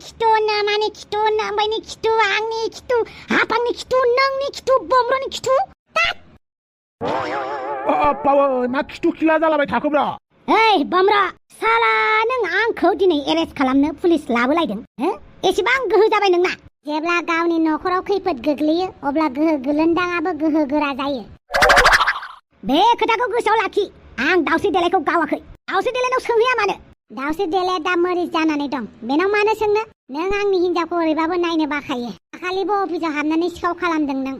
खिथु नामानि खिथु नामबायनि खिथु आंनि खिथु हाफांनि खिथु नोंनि खिथु बमब्रनि खिथु बावै मा खिथु खिला जालाबाय थाखोब्रा ओइ बमब्र साला नों आंखौ दिनै एरेस्ट खालामनो पुलिस लाबोलायदों हो एसेबां गोहो जाबाय नोंना जेब्ला गावनि नखराव खैफोद गोग्लैयो अब्ला गोहो गोलोन्दाङाबो गोहो गोरा जायो बे खोथाखौ गोसोआव लाखि आं दाउस्रि देलायखौ गावाखै दाउस्रि देलायनाव सोंहैया मानो दाउस्रि देलाया दा मरिस जानानै दं बेनाव मानो सोंनो नों आंनि हिनजावखौ ओरैबाबो नायनो बाखायो दाखालिबो अफिसाव हाबनानै सिखाव खालामदों नों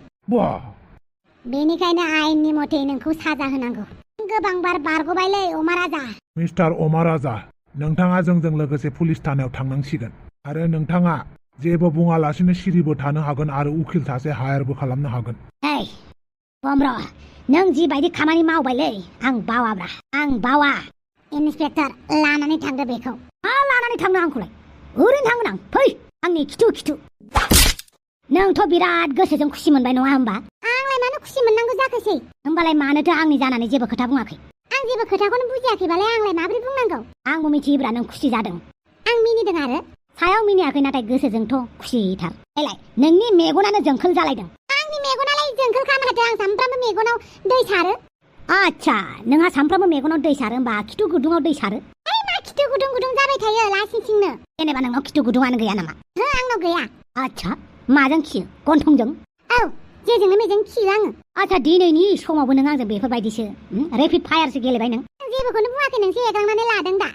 बेनिखायनो आयेननि मथे नोंखौ साजा होनांगौ गोबां बार बारग'बायलै अमा राजा मिस्टार अमा राजा नोंथाङा जोंजों लोगोसे पुलिस थानायाव थांनांसिगोन आरो नोंथाङा जेबो बुङालासिनो सिरिबो थानो हागोन आरो उखिल सासे हायारबो खालामनो हागोन ओइ बमब्र नों जिबायदि खामानि मावबायलै आं बावा इन्सपेक्टर लानानै थांदो बेखौ मा लानानै थांनो आंखौलाय ओरैनो थांगोन आं फै आंनि खिथु नोंथ' बिराद गोसोजों खुसि मोनबाय नङा होमबा आंलाय मानो खुसि मोननांगौ जाखोसै होमबालाय मानोथो आंनि जानानै जेबो खोथा बुङाखै आं जेबो खोथाखौनो बुजियाखैबालाय आंलाय माबोरै बुंनांगौ आंबो मिथियोब्रा नों खुसि जादों आं मिनिदों आरो सायाव मिनियाखै नाथाय गोसोजोंथ' खुसिथार एलाय नोंनि मेगनानो जोंखोल जालायदों आंनि मेगनालाय जोंखोल खामाथो आं सामफ्रामबो मेगनाव दै सारो आच्छा नोंहा सामफ्रामबो मेगनाव दै सारो होमबा खिथु गुदुङाव दै सारो मा खिथु गुदुं जाबाय थायो लासिंसिंनो जेनेबा नोंनाव खिथु गुदुङानो गैया नामा हो आंनाव गैया आच्छा माजों खियो गन्थंजों औ जेजोंनो मेजों खियो आङो आच्छा दिनैनि समावबो नों आंजों बेफोरबायदिसो रेपिड फायारसो गेलेबाय नों जेबोखौनो बुङाखै नोंसो एग्रांनानै लादों दा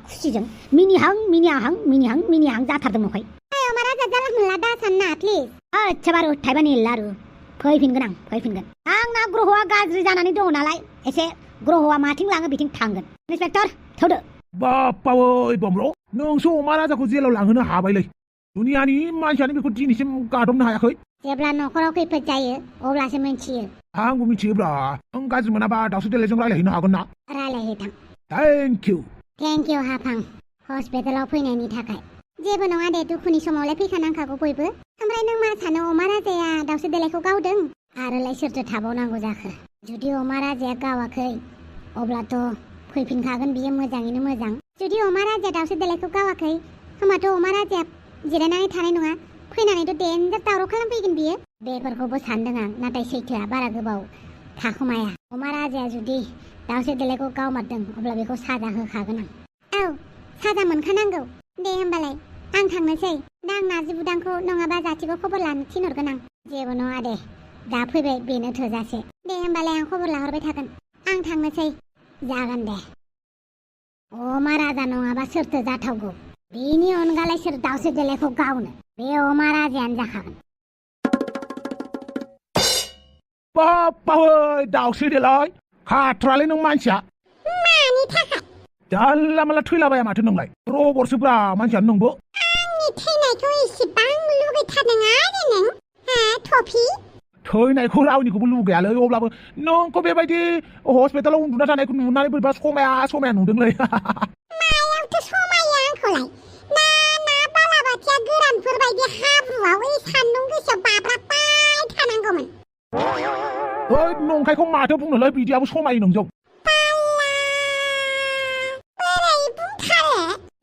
खुसिजों मिनिहां जाथारदों नखाय अमा राजा जाला मोनला दा सानना प्लिज आच्छा बारु थाइबानि लारु फैफिनगोन आंना ग्रहआ गाज्रि जानानै दङ नालाय एसे ग्रहआ माथिं लाङो बिथिं थांगोन इन्सपेक्टर थौदो बावै बमब्र नोंसो अमा राजाखौ जेलाव लांहोनो हाबायलै दुनियानि मानसियानो बेखौ दिनैसिम गादबनो हायाखै जेब्ला नखराव खैफोद जायो अब्लासो मिन्थियो आंबो मिथियोब्रा नों गाज्रि मोनाबा दाउस्रि देलायजों रायलायहैनो हागोन ना रायलायहैथां थेंक इउ हाफां हस्पिटालाव फैनायनि थाखाय जेबो नङा दे दुखुनि समावलाय फैखानांखागौ बयबो ओमफ्राय नों मा सानो अमा राजाया दाउस्रि देलायखौ गावदों आरोलाय सोरथो थाबावनांगौ जाखो जुदि अमा राजाया गावाखै अब्लाथ' फैफिनखागोन बियो मोजाङैनो मोजां जुदि अमा राजाया दाउस्रि देलायखौ गावाखै होमबाथ' अमा राजाया जिरायनानै थानाय नङा फैनानैथ' देनजार दावराव खालामफैगोन बियो बेफोरखौबो सानदों आं नाथाय सैथोआ बारा गोबाव थाखोमाया अमा राजाया जुदि दाउस्रि देलायखौ गावमारदों अब्ला बेखौ साजा होखागोन आं औ साजा मोनखानांगौ दे होमबालाय आं थांनोसै दा आं नार्जि बुदांखौ नङाबा जाथिखौ खबर लानो थिनहरगोन आं जेबो नङा दे दा फैबाय बेनो थोजासे दे होमबालाय आं खबर लाहरबाय थागोन आं थांनोसै जागोन दे अमा राजा नङाबा सोरथो जाथावगौ बेनि अनगालाय सोर दाउस्रि देलायखौ गावनो बे अमा राजायानो जाखागोन बावै दाउस्रि देलाय खाथ्रालै नों मानसिया मानि थाखाय जानला माला थैलाबाया माथो नोंलाय रबरसोब्रा मानसियानो नोंबो आंनि थैनायखौ एसेबां लुगैथारदों आरो नों थफि थैनायखौ रावनिखौबो लुगैयालै अब्लाबो नोंखौ बेबायदि हस्पिटालाव उन्दुना थानायखौ नुनानै बोरैबा समाया नुदोंलै मायावथो समायो आंखौलाय ना बालाबाथिया गोरानफोर बायदि हाब्रुआव सान्दुं गोसायाव बाब्राबबाय थानांगौमोन ओइ नंखायखौ माथो बुंनोलै बिदियाबो समायो नोंजों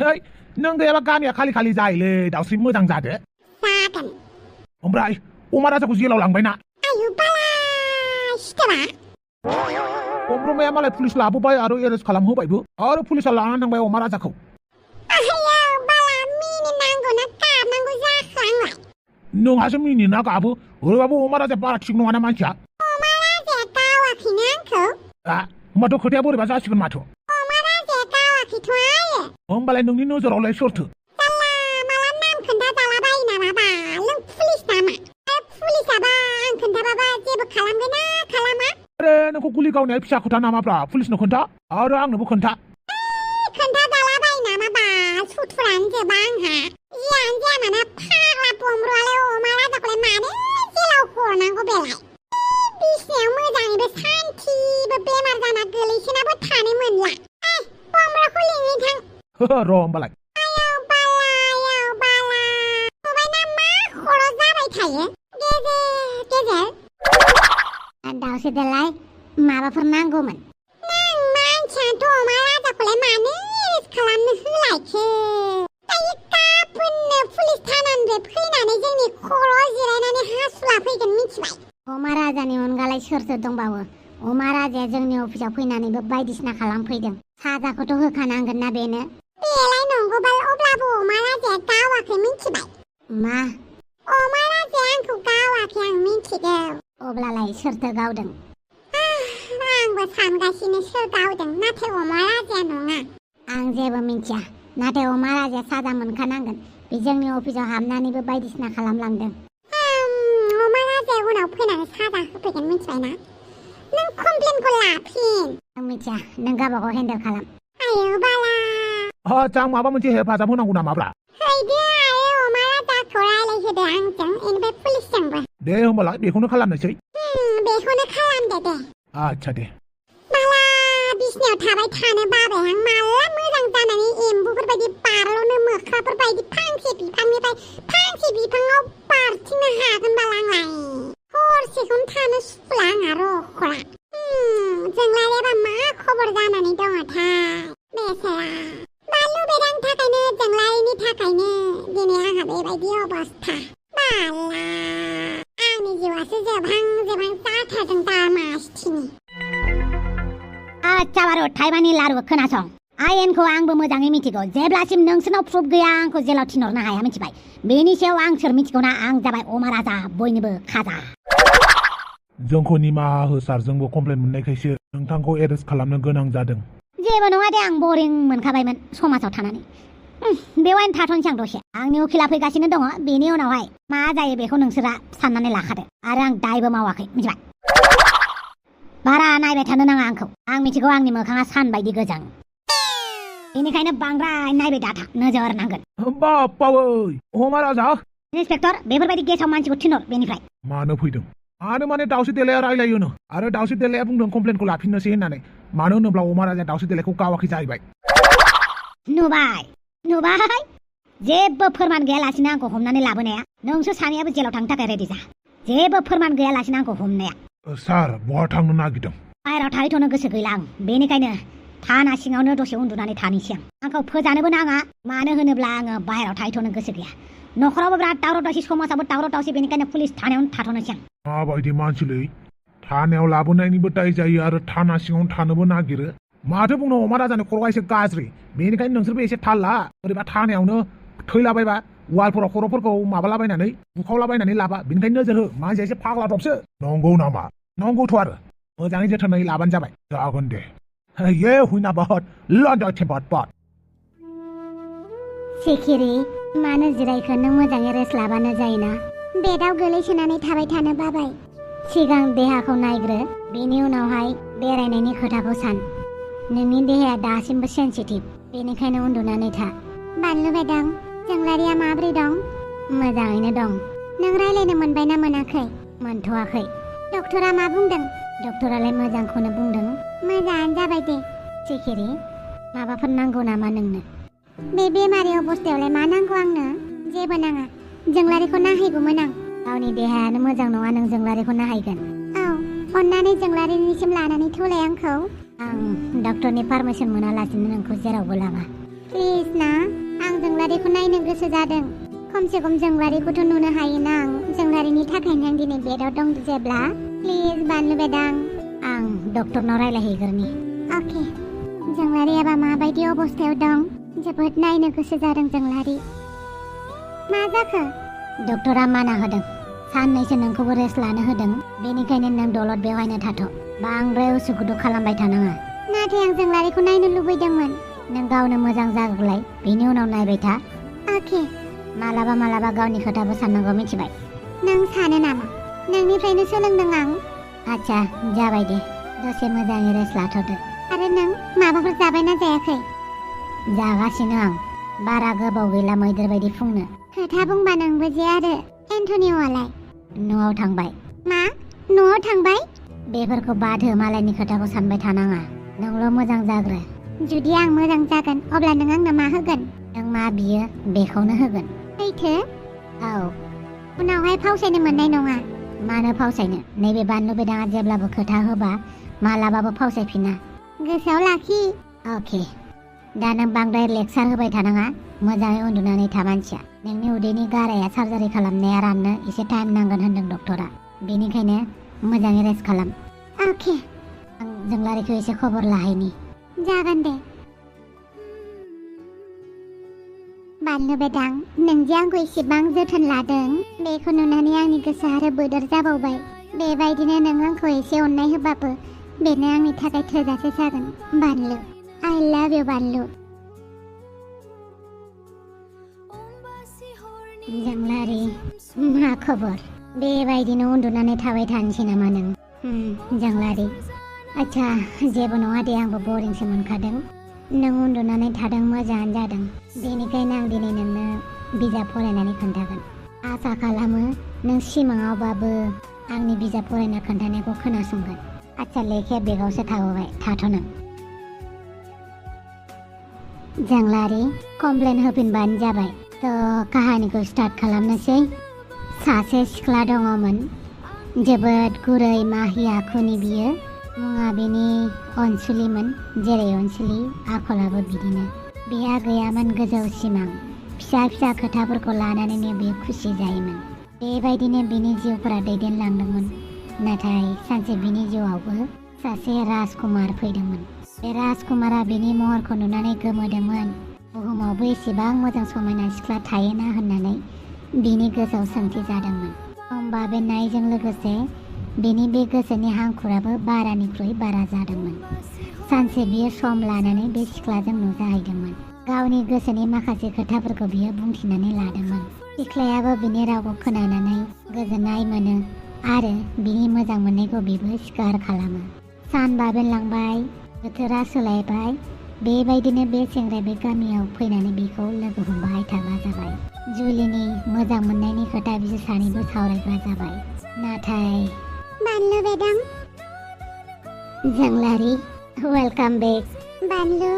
ओइ नों गैयाबा गामिया खालि जायोलै दाउस्रि मोजां जादो जागोन ओमफ्राय अमा राजाखौ जेलाव लांबायना आयु बाला सिथारा अमब्रमाया मालाय पुलिस लाबोबाय आरो एरेस्ट खालामहोबायबो आरो पुलिसा लानानै थांबाय अमा राजाखौ नोंहासो मिनिना गाबो ओरैबाबो अमा राजाया बारा थिग नङाना मानसिया अमा राजाया गावाखैनो आंखौ होमबाथ' खोथाया बोरैबा जासिगोन माथो अमा राजाया गावाखैथ' आयो होमबालाय नोंनि नोजोरावलाय सोरथो माला नाम खोन्थाजालाबायो नामा बा नों पुलिस नामा पुलिसाबा आं खोन्थाबाबा जेबो खालामगोन ना खालामा अरे नोंखौ गुलि गावनाया फिसा खोथा नामाब्रा पुलिसनो खोन्था आरो आंनोबो खोन्था खोन्थाजालाबायो नामा बा सुथुरानो जोबा आंहा जियानो जाया मानो फाग्ला बमब्रआलाय अमा राजाखौलाय मानो जेलाव हरनांगौ बेलाय बिसिनायाव मोजाङैबो सान्थिबो बेमार जाना गोलैसोनाबो थानो मोनला बमब्रखौ लिङै थां र' होमबालाय आयाव बाला सबायना मा खर' जाबाय थायो गेजेर दाउस्रि देलाय माबाफोर नांगौमोन नों मानसियाथ' अमा राजाखौलाय मानो एरेस्ट खालामनो होलायखो दायो गाबोननो सोर सोर दंबावो अमा राजाया जोंनि अफिसाव फैनानैबो बायदिसिना खालामफैदों साजाखौथ' होखानांगोन ना बेनो बेलाय नंगौबाल अब्लाबो अमा राजाया गावाखै मिथिबाय मा अमा राजाया आंखौ गावाखै आं मिथिगौ अब्लालाय सोरथो गावदों आंबो सानगासिनो सोर गावदों नाथाय अमा राजाया नङा आं जेबो मिथिया नाथाय अमा राजाया साजा मोनखानांगोन बे जोंनि अफिसाव हाबनानैबो बायदिसिना खालामलांदों अमा राजाया उनाव फैनानै साजा होफैगोन मिथिबायना नों कमप्लेनखौ लाफिन आं मिथिया नों गावबागाव हेन्डेल खालाम आयो बाला आं माबा मोनसे हेफाजाब होनांगौ नामाब्रा हैदो आरो अमा राजाखौ रायलायहोदो आंजों इनिफ्राय पुलिसजोंबो दे होमबालाय बेखौनो खालामनोसै बेखौनो खालामदो दे आच्छा दे माला बिसनायाव थाबाय थानो बाबाय आं माला मोजां जानानै एम्बुफोर बायदि बारल'नो मोख्राफोर बायदि फांसे बिफांनिफ्राय फांसे बिफाङाव बारथिंनो हागोन बालांलाय हरसेखौनो थानो सुखुला आंहा रख'ला जोंलायाबा मा खबर जानानै दङथाय बेसेरा बानलु बेदानि थाखायनो जोंलायनि थाखायनो दिनै आंहा बेबायदि अबस्था बाला आंनि जिउआसो जोबहां जाथारदों दामासथिनि आच्छा बारु थाइबानि लारु खोनासं आयेनखौ आंबो मोजाङै मिथिगौ जेब्लासिम नोंसोरनाव प्रुफ गैया आंखौ जेलाव थिनहरनो हाया मिथिबाय बेनि सायाव आं सोर मिथिगौना आं जाबाय अमा राजा बयनिबो खाजा जोंखौ निमाहा हो सार जोंबो कमप्लेन मोननायखायसो नोंथांखौ एरेस्ट खालामनो गोनां जादों जेबो नङा दे आं बरिं मोनखाबायमोन समाजाव थानानै बेवहायनो थाथ'नोसै आं दसे आंनि उखिला फैगासिनो दङ बेनि उनावहाय मा जायो बेखौ नोंसोरा साननानै लाखादो आरो आं दायबो मावाखै मिथिबाय बारा नायबाय थानो नाङा आंखौ आं मिथिगौ आंनि मोखाङा सान बायदि गोजां बेनिखायनो बांद्राय नायबाय दाथा नोजोर नांगोन बाप्पावै अमा राजा इन्सपेक्टर बेफोरबायदि गेसाव मानसिखौ थिनहर बेनिफ्राय मानो फैदों मानो माने दाउस्रि देलाया रायलायोनो आरो दाउस्रि देलाया बुंदों कमप्लेनखौ लाफिननोसै होननानै मानो होनोब्ला अमा राजाया दाउस्रि देलायखौ गावाखै जाहैबाय नुबाय जेबो फोरमान गैयालासिनो आंखौ हमनानै लाबोनाया नोंसोर सानैयाबो जेलाव थांनो थाखाय रेडि जा जेबो फोरमान गैयालासिनो आंखौ हमनाया सार बहा थांनो नागिरदों बाहेराव थाहैथ'नो गोसो गैला आं बेनिखायनो थाना सिङावनो दसे उन्दुनानै थानोसै आं आंखौ फोजानोबो नाङा मानो होनोब्ला आङो बाहेराव थाहैथ'नो गोसो गैया न'खरावबो बिराद दावराव दावसि समाजाबो दावराव दावसि बेनिखायनो पुलिस थानायावनो थाथ'नोसै आं माबायदि मानसिलै थानायाव लाबोनायनिबो दाय जायो आरो थाना सिङावनो थानोबो नागिरो माथो बुंनो अमा राजानि खर'आ एसे गाज्रि बेनिखायनो नोंसोरबो एसे थाल ला बोरैबा थानायावनो थैलाबायबा वालफोराव खर'फोरखौ माबालाबायनानै बुखावलाबायनानै लाबा बेनिखायनो नोजोर हो मानसिया एसे फाग्ला दबसो नंगौ नामा नंगौथ' आरो मोजाङै जोथोनै लाबानो जाबाय जागोन दे ये हुइना बहुत लन्डन बहुत सिखिरि मानो जिरायखो नों मोजाङै रेस्ट लाबानो जायोना बेदाव गोलैसोनानै थाबाय थानो बाबाय सिगां देहाखौ नायग्रो बेनि उनावहाय बेरायनायनि खोथाखौ सान नोंनि देहाया दासिमबो सेन्सिटिभ बेनिखायनो उन्दुनानै था बानलु बेदां जोंलारिया माब्रै दं मोजाङैनो दं नों रायलायनो मोनबायना मोनाखै मोनथ'वाखै डक्टरा मा बुंदों डक्टरालाय मोजांखौनो बुंदों मोजाङानो जाबाय दे सिखिरि माबाफोर नांगौ नामा नोंनो बे बेमारि अबस्थायावलाय मा नांगौ आंनो जेबो नाङा जोंलारिखौ नायहैगौमोन आं गावनि देहायानो मोजां नङा नों जोंलारिखौ नायहैगोन औ अन्नानै जोंलारिनिसिम लानानै थौलाय आंखौ आं डक्टरनि पारमिसन मोनालासिनो नोंखौ जेरावबो लाङा प्लिज ना आं जोंलारिखौ नायनो गोसो जादों खमसे खम जोंलारिखौथ' नुनो हायोना आं जोंलारिनि थाखायनो आं दिनै बेदाव दं जेब्ला प्लिज बानलु बेदां आं डक्टरनाव रायलायहैग्रोनि अके जोंलारियाबा माबायदि अबस्थायाव दं जोबोद नायनो गोसो जादों जोंलारि मा जाखो डक्टरा माना होदों साननैसो नोंखौबो रेस्ट लानो होदों बेनिखायनो नों दलद बेवहायनो थाथ' बांद्राय उसुखुथु खालामबाय थानाङा नाथाय आं जोंलारिखौ नायनो लुबैदोंमोन नों गावनो मोजां जाग्रोलाय बेनि उनाव नायबाय था अके मालाबा गावनि खोथाबो साननांगौ मिथिबाय नों सानो नामा नोंनिफ्रायनो सोलोंदों आं आच्छा जाबाय दे दसे मोजाङै रेस्ट लाथ'दो आरो नों माबाफोर जाबायना जायाखै जागासिनो आं बारा गोबाव गैला मैदेर बायदि फुंनो खोथा बुंबा नोंबो जे आरो एन्टनिअआलाय न'आव थांबाय मा न'आव थांबाय बेफोरखौ बाद हो मालायनि खोथाखौ सानबाय थानाङा नोंल' मोजां जाग्रो जुदि आं मोजां जागोन अब्ला नों आंनो मा होगोन नों मा बियो बेखौनो होगोन सैथो औ उनावहाय फावसायनो मोननाय नङा मानो फावसायनो नैबे बानलु बेदाङा जेब्लाबो खोथा होबा मालाबाबो फावसायफिना गोसोआव लाखि अके दा नों बांद्राय लेक्सार होबाय थानाङा मोजाङै उन्दुनानै था मानसिया नोंनि उदैनि गाराया सार्जारि खालामनाया राननो एसे टाइम नांगोन होनदों डक्टरा बेनिखायनो मोजाङै रेस्ट खालाम अके आं जोंलारिखौ एसे खबर लाहैनि जागोन दे बानलु बेदां नों जे आंखौ एसेबां जोथोन लादों बेखौ नुनानै आंनि गोसोआ आरो बोदोर जाबावबाय बेबायदिनो नों आंखौ एसे अननाय होबाबो बेनो आंनि थाखाय थोजासे जागोन बानलु आइ लाभ इउ बानलु जोंलारि मा खबर बेबायदिनो उन्दुनानै थाबाय थानोसै नामा नों जोंलारि आच्छा जेबो नङा दे आंबो बरिंसो मोनखादों नों उन्दुनानै थादों मोजाङानो जादों बेनिखायनो आं दिनै नोंनो बिजाब फरायनानै खोन्थागोन आसा खालामो नों सिमाङावबाबो आंनि बिजाब फरायना खोन्थानायखौ खोनासंगोन आच्छा लेखाया बेगावसो थाबोबाय थाथ' नों जोंलारि कमप्लेन होफिनबानो जाबाय थ' काहानिखौ स्टार्ट खालामनोसै सासे सिख्ला दङमोन जोबोद गुरै माहि आखुनि बियो मुङा बेनि अनसुलिमोन जेरै अनसुलि आखलाबो बिदिनो बेहा गैयामोन गोजौ सिमां फिसा फिसा खोथाफोरखौ लानानैनो बे खुसि जायोमोन बेबायदिनो बिनि जिउफोरा दैदेनलांदोंमोन नाथाय सानसे बिनि जिउआवबो सासे राजकुमार फैदोंमोन बे राजकुमारा बिनि महरखौ नुनानै गोमोदोंमोन बुहुमावबो एसेबां मोजां समायना सिख्ला थायोना होननानै बिनि गोसोआव सोंथि जादोंमोन होमबा बे नायजों लोगोसे बेनि बे गोसोनि हांखुराबो बारानिख्रुइ बारा जादोंमोन सानसे बियो सम लानानै बे सिख्लाजों नुजाहैदोंमोन गावनि गोसोनि माखासे खोथाफोरखौ बियो बुंथिनानै लादोंमोन सिख्लायाबो बिनि रावखौ खोनानानै गोजोननाय मोनो आरो बिनि मोजां मोननायखौ बिबो स्वीकार खालामो सान बाबेनलांबाय बोथोरा सोलायबाय बेबायदिनो बे सेंग्राया बे गामियाव फैनानै बिखौ लोगो हमबाय थाग्रा जाबाय जुलिनि मोजां मोननायनि खोथा बिसोर सानैबो सावरायग्रा जाबाय नाथाय बानलु बेदां जोंलारि वेलकाम बेक बानलु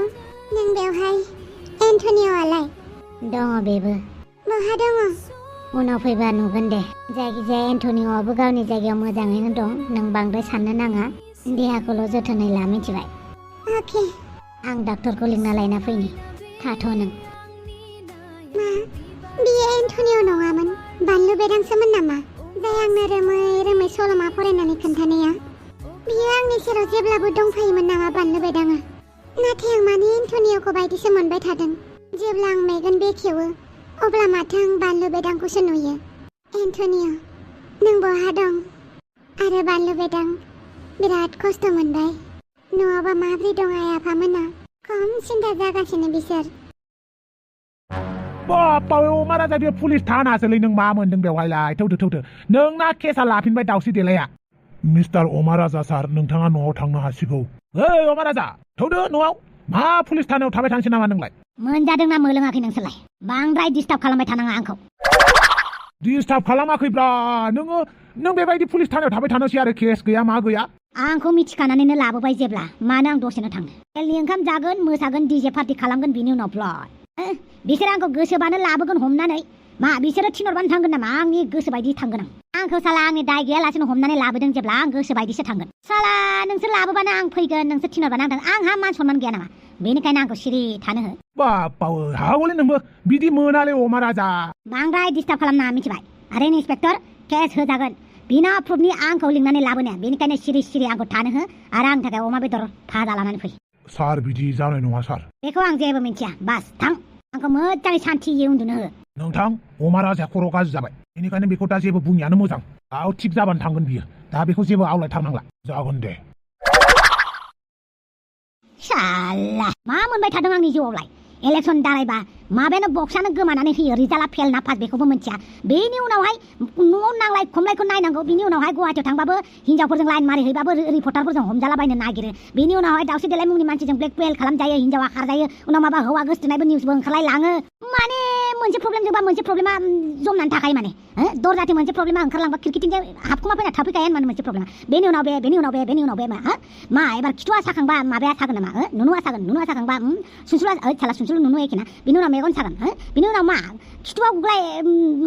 नों बेवहाय एन्टनिय'आलाय दङ बेबो बहा दङ उनाव फैबा नुगोन दे जायखिजाया एन्टनिय'आबो गावनि जायगायाव मोजाङैनो दं नों बांद्राय साननो नाङा देहाखौल' जोथोनै ला मिथिबाय अके आं डाक्टरखौ लिंना लायना फैनि थाथ' नों मा बियो एन्टनिय' नङामोन बानलु बेदांसोमोन नामा जाय आंनो रोमै रोमै सल'मा फरायनानै खोन्थानाया बियो आंनि सेराव जेब्लाबो दंफायोमोन नामा बानलु बेदाङा नाथाय आं माने एन्टनिय'खौ बायदिसो मोनबाय थादों जेब्ला आं मेगन बेखेवो अब्ला माथो आं बानलु बेदांखौसो नुयो एन्टनिय' नों बहा दं आरो बानलु बेदां बिराद खस्थ' मोनबाय न'आवबा माब्रै दं आइ आफामोना खम सिन्था जागासिनो बिसोर बाप्पा अमा राजा बे पुलिस थानासोलै नों मा मोनदों बेवहायलाय थौथो नोंना केसा लाफिनबाय दावस्रि देलाया मिस्टार अमा राजा सार नोंथाङा न'आव थांनो हासिगौ ओइ अमा राजा थौदो न'आव मा पुलिस थानायाव थाबाय थानोसै नामा नोंलाय मोनजादोंना मोलोङाखै नोंसोरलाय बांद्राय डिस्टार्ब खालामबाय थानाङा आंखौ डिस्टार्ब खालामाखैब्ला नों बेबायदि पुलिस थानायाव थाबाय थानोसै आरो केस गैया मा गैया आंखौ मिथिखानानैनो लाबोबाय जेब्ला मानो आं दसेनो थांनो एलनि ओंखाम जागोन मोसागोन डिजे पार्टि खालामगोन बिनि उनाव ब्लड बिसोर आंखौ गोसोबानो लाबोगोन हमनानै मा बिसोरो थिनहरबानो थांगोन नामा आंनि गोसो बायदि थांगोन आं आंखौ साला आंनि दाय गैयालासेनो हमनानै लाबोदों जेब्ला आं गोसो बायदिसो थांगोन साला नोंसोर लाबोबानो आं फैगोन नोंसोर थिनहरबानो आं थांगोन आंहा मान सनमान गैया नामा बेनिखायनो आंखौ सिरि थानो हो बाप्पा हागौलै नोंबो बिदि मोनालै अमा राजा बांद्राय डिस्टार्ब खालामनाङा मिथिबाय आरे इन्सपेक्टर केस होजागोन बिना प्रुफनि आंखौ लिंनानै लाबोनाया बेनिखायनो सिरि आंखौ थानो हो आरो आंनि थाखाय अमा बेदर भाजा लानानै फै सार बिदि जानाय नङा सार बेखौ आं जेबो मिन्थिया बास थां आंखौ मोजाङै सान्थियै उन्दुनो हो नोंथां अमा राजाया खर' गाज्रि जाबाय बेनिखायनो बेखौ दा जेबो बुङियानो मोजां गाव थिग जाबानो थांगोन बियो दा बेखौ जेबो आवलायथारनांला जागोन दे साला मा मोनबाय थादों आंनि जिउआवलाय इलेक्सन दारायबा माबायानो बक्सआनो गोमानानै होयो रिजाल्टआ फेल ना पास बेखौबो मिथिया बेनि उनावहाय न'आव नांलाय खमलायखौ नायनांगौ बिनि उनावहाय गुवाहाटियाव थांबाबो हिन्जावफोरजों लाइन मारिहैबाबो रिपर्टारफोरजों हमजालाबायनो नागिरो बेनि उनावहाय दावस्रि देलाय मुंनि मानसिजों ब्लेकमेल खालामजायो हिन्जावा खारजायो उनाव माबा हौवा गोसथोनायबो निउसबो ओंखारलाय लाङो माने मोनसे प्रब्लेम जोबा मोनसे प्रब्लेमा जमनानै थाखायो माने दरजाथे मोनसे प्रब्लेमा ओंखारलांबा खिरखिथिंजाय हाबखुमा फैना थाफैखायो माने मोनसे प्रब्लेमा बेनि उनाव बे मा एबार खिथुआ साखांबा माबाया सागोन नामा नुनुआ साखांबा सुनसुला साला सुनसुलु नुनु एखेना बिनि उनाव मेगन सागोन बिनि उनाव मा खिथुआ गुग्लाय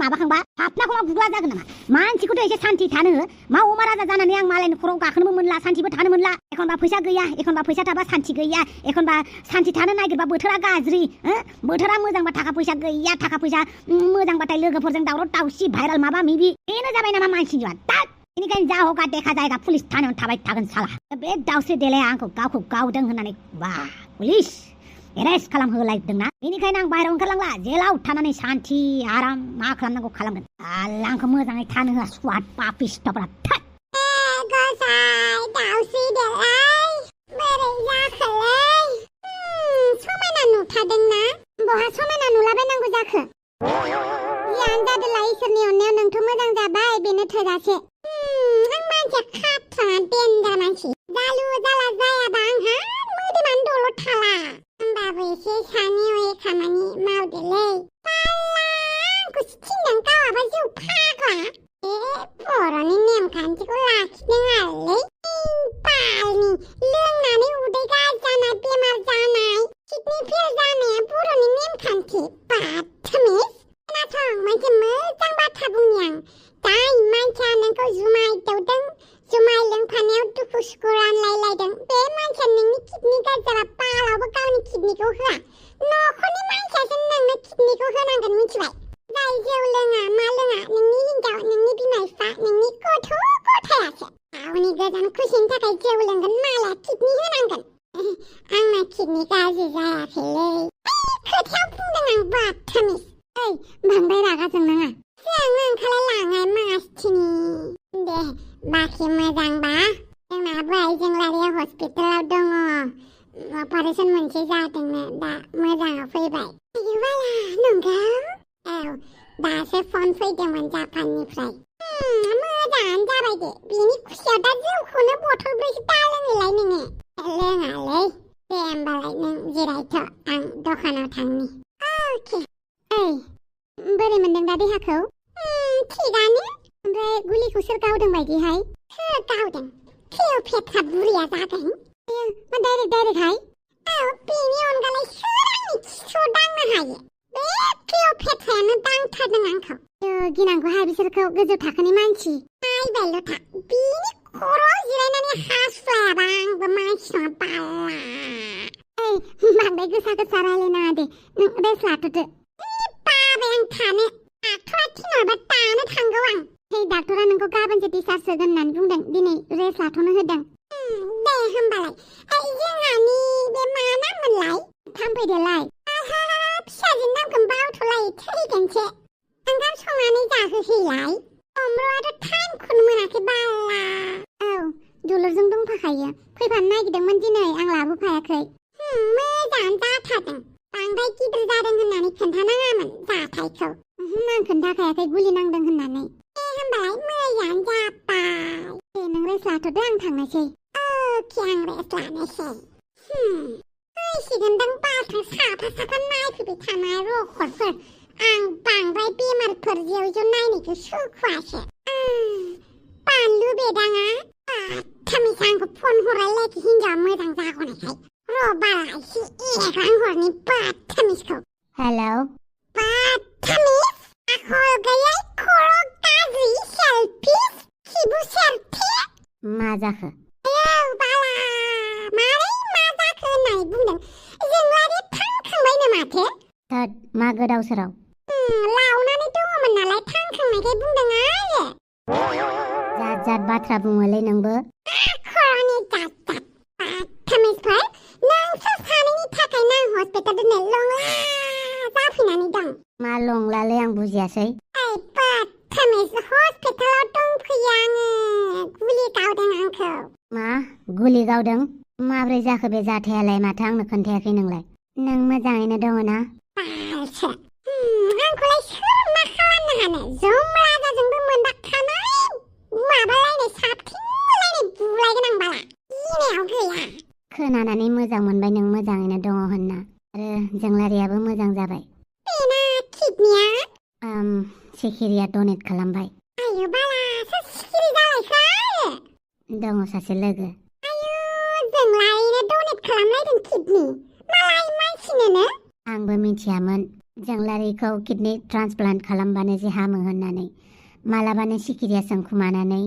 माबाखांबा हाबनाखौमा गुग्ला जागोन नामा मानसिखौथ' एसे सान्थि थानो हो मा अमा राजा जानानै आं मालायनि खर'आव गाखोनोबो मोनला सान्थिबो थानो मोनला एखनबा फैसा गैया एखनबा फैसा थाबा सान्थि गैया एखनबा सान्थि थानो नागिरबा बोथोरा गाज्रि बोथोरा मोजांबा थाखा फैसा गैया थाखा फैसा मोजांबाथाय लोगोफोरजों दावराव दावसि भाइराल माबा मिबि बेनो जाबाय नामा मानसिनि जिउआ बेनिखायनो जा हगा देखा जायगा पुलिस थानायावनो थाबाय थागोन साला बे दावस्रि देलाया आंखौ गावखौ गावदों होननानै बा पुलिस एरेस्ट खालामहोलायदोंना बेनिखायनो आं बाहेरायाव ओंखारलांला जेलाव थानानै सान्थि आराम मा खालामनांगौ खालामगोन आंखौ मोजाङै थानो होआ स्वाद पापिस्टफ्रा थै गसाइ दावस्रि देलाय बोरै जाखोलै समायना नुथारदोंना बहा समायना नुलाबायनांगौ जाखो जियानो जादोला इसोरनि अननायाव नोंथ' मोजां जाबाय बेनो थोजासे आं मानसिया खाथ्रा देन्जार मानसि जालु जाला जायाबा आंहा मोदोमानो दलद थाला होमबाबो एसे सानै हयै खामानि मावदोलै बाला आंखौसो थिनदों गावाबा जिउ फाग्ला बर'नि नेमखान्थिखौ लाखिदों आरोलै बालनि लोंनानै उदै गाज्रि जानाय बेमार जानाय किडनि फेल जानाया बर'नि नेमखान्थि बाथमिस खोनासं मोनसे मोजां बाथ्रा बुंनि आं जाय मानसिया नोंखौ जुमाय दौदों जुमाय लोंफानायाव दुखु सुखु रानलायलायदों बे मानसिया नोंनि किडनि गाज्रि जाबा बालावबो गावनि किडनिखौ होआ न'खरनि मानसियासो नोंनो किडनिखौ होनांगोन मिथिबाय जाय जौ लोङा मा लोङा नोंनि हिनजाव नोंनि बिमा बिफा नोंनि गथ' गथायासो गावनि गोजान खुसिनि थाखाय जौ लोंगोन मालाया किडनि होनांगोन आंना किडनि गाज्रि जायाखैलै खोथायाव बुंदों आं बाथमिस ओइ बांद्राय रागा जोंनाङा जों ओंखारलाय लाङाय मासथिनि दे बाखि मोजांबा जोंना बोराय जोंलारिया हस्पिटालाव दङ अपारेसन मोनसे जादोंनो दा मोजाङाव फैबाय आयु बाला नंगौ औ दासो फन फैदोंमोन जापाननिफ्राय मोजाङानो जाबाय दे बिनि खुसियाव दा जौखौनो बथलब्रैसो दा लोङैलाय नोङो लोङालै दे होमबालाय नों जिरायथ' आं दखानाव थांनि अके ओइ बोरै मोनदों दा देहाखौ थिगानो ओमफ्राय गुलिखौ सोर गावदों बायदिहाय सोर गावदों क्लिअ'पेट्रा बुरिया जादों मा डाइरेक्टहाय औ बेनि अनगालाय सोर आंनि खिखौ दांनो हायो बे क्लिअ'पेट्रायानो दांथारदों आंखौ गिनांगौहाय बिसोरखौ गोजौ थाखोनि मानसि नायबायल' था बिनि खर'आव जिरायनानै हासुलायाबा आंबो मानसि नङा बाला ओइ बांद्राय गोसा रायलायनाङा दे नों रेस्ट लाथ'दो बाबाय आं थानो डाक्टरा थिनहरबा दानो थांगौ आं डाक्टरा नोंखौ गाबोनसो डिस्चार्ज होगोन होननानै बुंदों दिनै रेस्ट लाथ'नो होदों दे होमबालाय जोंहानि बे मा नाममोनलाय थांफैदोलाय फिसाजोनि नामखौ बावथ'लायो थैगोनसो ओंखाम संनानै जाहोहैलाय अमर'आथ' टाइमखौनो मोनाखै बाला औ दुलुरजों दंफाखायो फैफानो नागिरदोंमोन दिनै आं लाबोफायाखै मोजाङानो जाथारदों बांद्राय गिदिर जादों होननानै खोन्थानाङामोन जाथायखौ आं खोन्थाखायाखै गुलि नांदों होननानै होमबालाय मोजाङानो जाबाय दे नों रेस्ट लाथ'दो आं थांनोसै अके आं रेस्ट लानोसै फैसिगोनदां बालथां साफा नायफैबाय थानाय रखरफोर आं बांद्राय बेमारफोर जेव जेव नायनायखौ सुखुवासो बानलु बेदाङा बाथमिस आंखौ फन हरलायलायखि हिनजावा मोजां जागौनायखाय र' बाला एसे एग्रांहरनि बाथमिसखौ हेलौ बाथमिस आखल गैयै खर' गाज्रि सेलफिस खिबु सेरथे मा जाखो आयौ बाला मारै मा जाखो होननानै बुंदों जोंलारि थांखांबायनो माथो थोद मा गोदाव सोराव लावनानै दङमोन नालाय थांखांनायखाय बुंदों आरो जात बाथ्रा बुङोलै नोंबो खर'नि जात बाथमिसफोर नोंसोर सानैनि थाखायनो आं हस्पिटाल दोननो लंला जाफैनानै दं मा लंलालै आं बुजियासै ओइ बाथमिस हस्पिटालाव दंफैयो आङो गुलि गावदों आंखौ मा गुलि गावदों माब्रै जाखो बे जाथायालाय माथो आंनो खोन्थायाखै नोंलाय नों मोजाङैनो दङ ना बालसो आंखौलाय सोर मा खालामनो हानो जमराजाजोंबो मोनदाखानाय माबालायनाय साबथिंलायनाय बुलायगोन आं बाला गिनायाव गैया खोनानानै मोजां मोनबाय नों मोजाङैनो दङ होनना आरो जोंलारियाबो मोजां जाबाय बेना किडनिया सिखिरिया डनेट खालामबाय आयु बाला सोर सिखिरि जालायखो दङ सासे लोगो आयु जोंलारिनो डनेट खालामलायदों किडनि मालाय मानसिनोनो आंबो मिथियामोन जोंलारिखौ किडनि ट्रान्सप्लान्ट खालामबानो जे हामो होननानै मालाबानो सिखिरिया सोंखुमानानै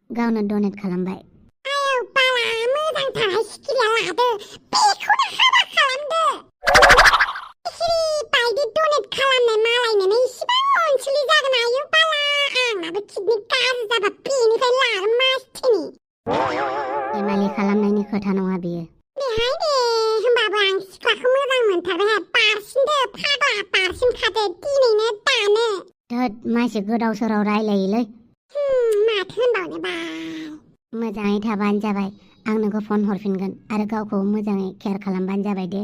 गावनो डनेट खालामबाय आयौ बाला मोजां थानाय सिखिरिया लादो बेखौनो हाबा खालामदो सिखिरि बायदि डनेट खालामनाय मालायनोनो इसिबां अनसुलि जागोन आयु बाला आंनाबो किडनि गाज्रि जाबा बेनिफ्राय लानो नांथारबाय बारसिनदो फाग्ला बारसिनखादो दिनैनो दानो थोद मानसि गोदाव सोराव रायलायोलै माथो होनबावनो बाल मोजाङै थाबानो जाबाय आं नोंखौ फन हरफिनगोन आरो गावखौ मोजाङै केयार खालामबानो जाबाय दे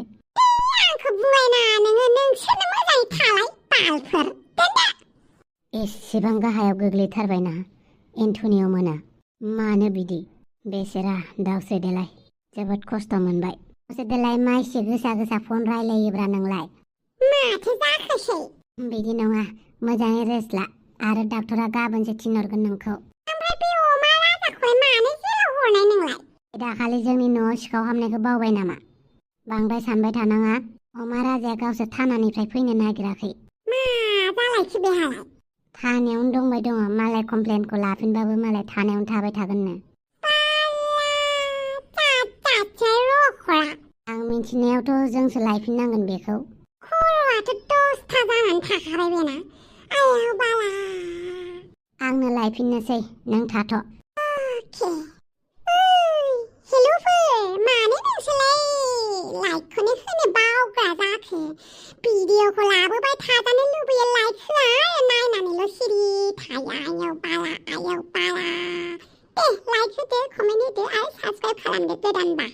आंखौ बुंलायनाङा नोङो नोंसोरनो मोजाङै थालाय बालफोर दोनदो एसेबां गाहायाव गोग्लैथारबायना एन्टनिय मोना मानो बिदि बेसेरा दावसोदेलाय जोबोद खस्थ' मोनबाय दावसोदेलाय माइसि गोसा गोसा फन रायलायोब्रा नोंलाय माथो जाखोसै बिदि नङा मोजाङै रेस्ट ला आरो डाक्टरा गाबोनसो थिनहरगोन नोंखौ ओमफ्राय बे अमा राजाखौलाय मानो जेलाव हरनाय नोंलाय दाखालि जोंनि न'आव सिखाव हाबनायखौ बावबाय नामा बांद्राय सानबाय थानाङा अमा राजाया गावसोर थानानिफ्राय फैनो नागिराखै मा जालायखो बेहालाय थानायावनो दंबाय दङ मालाय कमप्लेनखौ लाफिनबाबो मालाय थानायावनो थाबाय थागोननो आं मिन्थिनायावथ' जोंसो लायफिननांगोन बेखौ खर'आथ' 10था जानानै थाखाबाय बेना आया बाला आंनो लायफिननोसै नों थाथ' अके हेल'फोर मानो नोंसोरलाय लाइकखौनो होनो बावग्रा जाखो भिडिअखौ लाबोबाय थाजानो लुबैयो लाइक होआ नायनानैल' सिरि थायो आयौ बाला दे लाइक होदो कमेन्ट होदो आरो साबस्क्राइब खालामदो गोदानबा